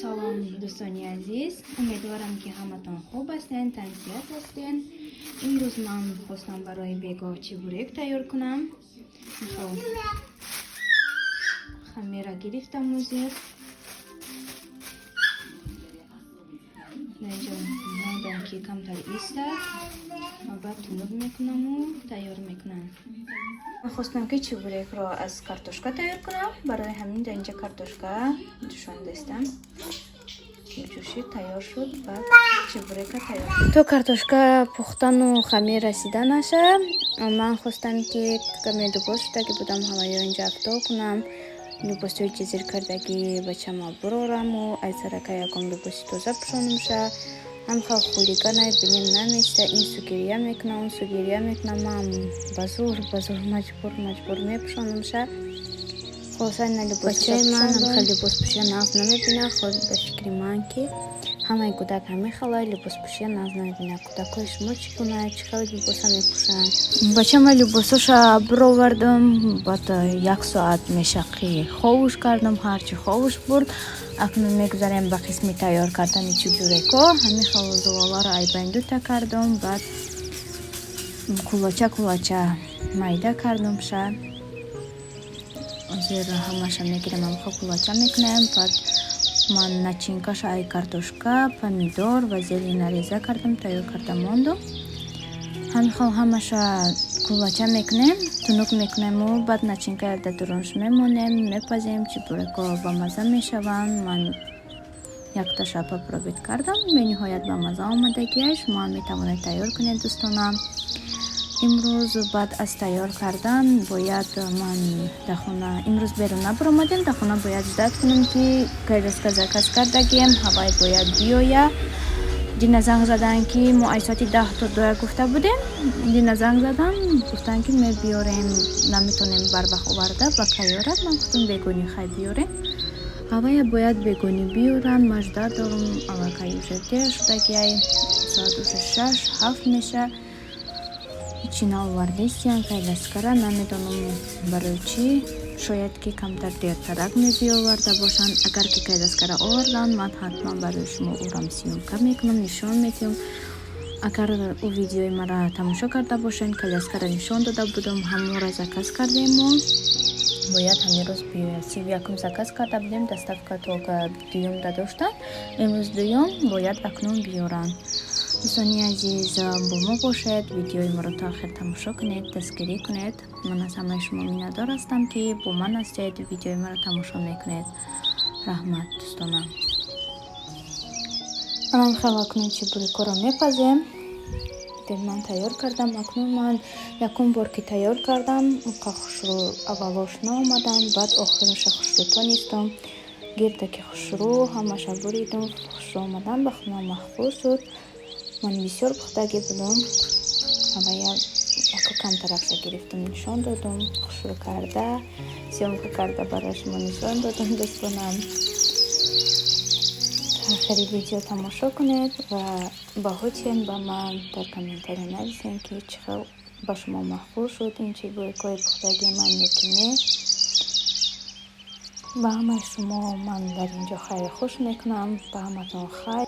Салом, дӯстони азиз. Умедворам, ки ҳаматон хуб ҳастен, тансиҳат ҳастен. Имрӯз ман хостам барои бегоҳ чебурек тайёр кунам. Хоб, хамира гирифтам, узир инҷо мондам, ки камтар истад ва баъд тунук мекунаму тайёр мекунам. Ман хостам, ки чебурекро аз картошка тайёр кунам. Барои ҳамин дар инҷа картошка ҷӯшондастам. Ҷӯшид, тайёр шуд, баъд чебурека тайёр. То картошка пухтану хамир расиданаша, ман хостам, ки каме либос шудаги будам, ҳаваё инҷа афто кунам, либосҳои ҷизир кардагӣ бачама бурораму аз сарака ягон либоси тоза пӯшонумша. Ҳамхел хулиганай, бинем, намеиста, ин су гирья мекуна, он су гирья мекуна. Ман ба зӯр, ба зӯр, маҷбур, маҷбур мепӯшонумша. Хулоса, ина либосбачаи ман ҳамхел либос пӯшида нағз намебина. Худ ба фикри ман, ки ҳамаи кӯдак ҳамин хелай либоспӯшида нағз намебинад. Кӯдакҳои шумо чӣ гуна, чӣ хел либоса мепӯшанд? Бачама либосоша бировардам, баъд як соат мешаққӣ ховуш кардам, ҳарчи ховуш бурд. Акнун мегузарем ба қисми тайёр кардани чебурекҳо. Ҳамин хел зуволаро айбайн дута кардам, баъд кулоча кулоча майда кардамша. Ҳозир ҳамаша мегирем, ҳамхел кулоча мекунем. Баъд ман начинкаша ай картошка, помидор ва зелень нареза кардам, тайёр карда мондум. Ҳамин хел ҳамаша кулоча мекунем, тунук мекунему баъд начинка дар дурунш мемонем, мепазем. Чебурекҳо бамазза мешаванд. Ман якташа попробовать кардам, бениҳоят бамазза омадагиаш. Шумоам метавонед тайёр кунед, дӯстонам. Имрӯз баъд аз тайёр кардан бояд ман дар хона, имрӯз берун набаромадем, дар хона бояд ждать кунем, ки коляска заказ кардагием, ҳавай бояд биёя. Дина занг заданд, ки мо ай соати 10 то 2 гуфта будем. Дина занг задан, гуфтанд, ки мебиёрем, наметонем барвақт оварда, ба кайёрад. Ман гуфтам, бегонӣ хай биёрем. Ҳавая бояд бегонӣ биёранд. Ман ждать дорум, аллакай уже дер шудагиай, соат уже 6, 7 меша, ҳечи наовардистиян коляскара. Намедонам барои чӣ, шояд ки камтар дертарак мебиоварда бошанд. Агар ки коляскара оварданд, ман ҳатман барои шумо ӯрам съёмка мекунам, нишон медиҳам. Агар ӯ видеои маро тамошо карда бошед, коляскара нишон дода будам, ҳамонро заказ кардем мо, бояд ҳамин рӯз биёяд. 31-ум заказ карда будем, доставка только дуюмда доштанд, имрӯз дуюм, бояд акнун биёранд. Дӯстони азиз, бо мо бошед, видеои моро то охир тамошо кунед, дастгирӣ кунед. Ман аз ҳамаи шумо миннатдор ҳастам, ки бо ман ҳастед, видеои маро тамошо мекунед. Раҳмат, дӯстонам. Манам хел акнун чебурекҳоро мепазем. Ман тайёр кардам. Акнун ман якум бор ки тайёр кардам, уқа хушрӯ аввалош наомаданд, баъд охироша хушрӯ тонистам. Гирдаки хушрӯ ҳамаша буридум, хушрӯ омадан, ба хона маъқул шуд. Ман бисёр пухтагӣ будам, ҳамая яко камтаракша гирифтам, нишон додум, хушрӯ карда, съёмка карда барои шумо нишон додам. Дӯстонам, охири видео тамошо кунед ва баҳо диҳед ба ман, дар комментария нависем, ки чӣ хел ба шумо маъқул шуд ин чебурекҳои пухтагии ман ё ки не. Ба ҳамаи шумо ман дар ин ҷо хайру хуш мекунам. Ба ҳаматон хайр.